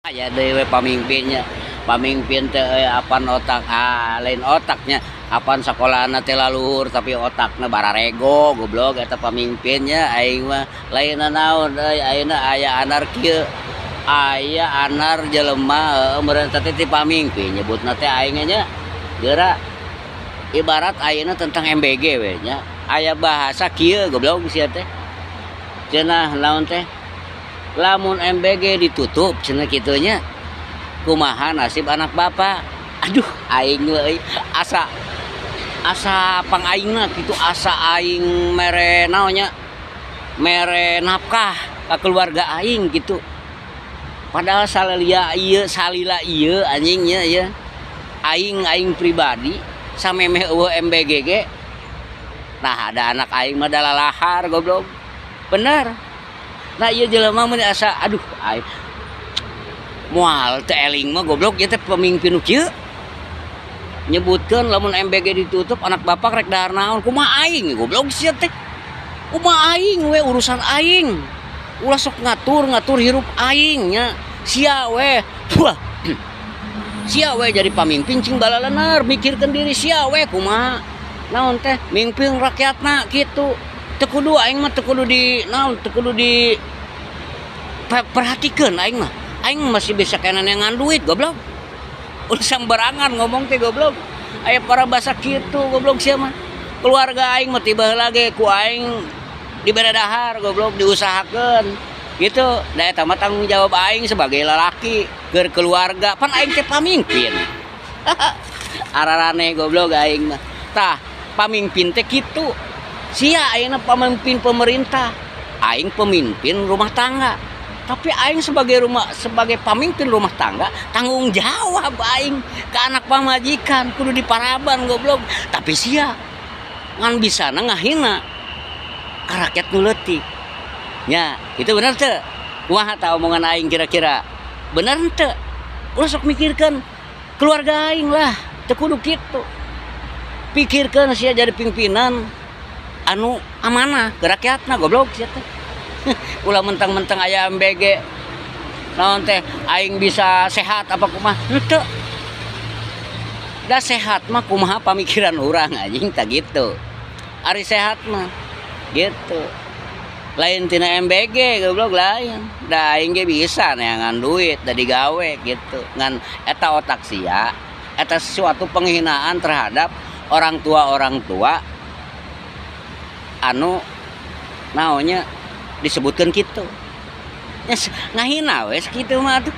Aya deui we pamimpinnya. Pamimpin teh euy apan otak, ah, lain otaknya, apan sakolana teh laluhur tapi otakna bararego, goblok eta pamimpinnya. Aing mah lain naon euy, ayeuna aya anar kieu, aya anar jelema heueuh meureun teh ti pamimpin nyebutna teh aing nya geura. Ibarat ayeuna tentang MBG we nya, aya bahasa kieu, goblok sia teh. Cenah naon teh, lamun MBG ditutup cenah kitu nya, kumaha nasib anak bapak? Aduh, aing euy asa asa pang aingna kitu, asa aing mere naon nya, mere nafkah ka keluarga aing gitu. Padahal salalia ieu, salila ieu anjing nya, ieu aing aing pribadi samemeh euweuh MBG ge, nah ada anak aing mah dalalahar, goblok, bener. Nah, ieu jelema mun asa, aduh, aing moal teu eling mah, goblok. Ieu teh pemimpin nu kieu nyebutkeun lamun MBG ditutup anak bapak rek dahar naon, kumaha aing, goblok sia teh? Kumaha aing we, urusan aing, ulah sok ngatur ngatur hirup aing nya. Sia we, wah, sia we jadi pamimpin cing balalenar, mikirkeun diri sia we kumaha naon teh mimpin rakyatna kitu. Teu kudu, aing mah teu kudu di naon, teu kudu di perhatikeun. Aing mah aing masih bisa kena neangan duit, goblok. Ulah sembarangan ngomong teh, goblok. Aya para bahasa kitu, goblok sia mah. Keluarga aing mah tiba heula ge ku aing dibere dahar, goblok, diusahakeun gitu. Da eta mah tanggung jawab aing sebagai lalaki keur keluarga, pan aing teh pamimpin. Ararane, goblok, aing mah. Tah, pamimpin teh kitu. Sia ayeuna pamimpin pemerintah, aing pemimpin rumah tangga. Tapi aing sebagai pamimpin rumah tangga, tanggung jawab aing ke anak pamajikan kudu diparaban, goblok. Tapi sia ngan bisa ngahina ka rakyat nu leutik nya. Itu bener teu? Kumaha tah omongan aing, kira-kira bener teu? Ulah sok mikirkeun keluarga aing lah, teu kudu kitu. Pikirkeun sia jadi pimpinan anu amanah ke rakyatna, goblok sia teh. Ulah mentang-mentang aya MBG naon teh aing bisa sehat apa kumaha, henteu da. Sehat mah kumaha pamikiran urang, anjing, tak gitu. Ari sehat mah gitu, lain tina MBG, goblok, lain. Da aing ge bisa neangan duit da digawe gitu. Ngan eta otak sia, eta suatu penghinaan terhadap orang tua, orang tua anu naonnya disebutkan gitu ya, ngahina we kitu mah atuh.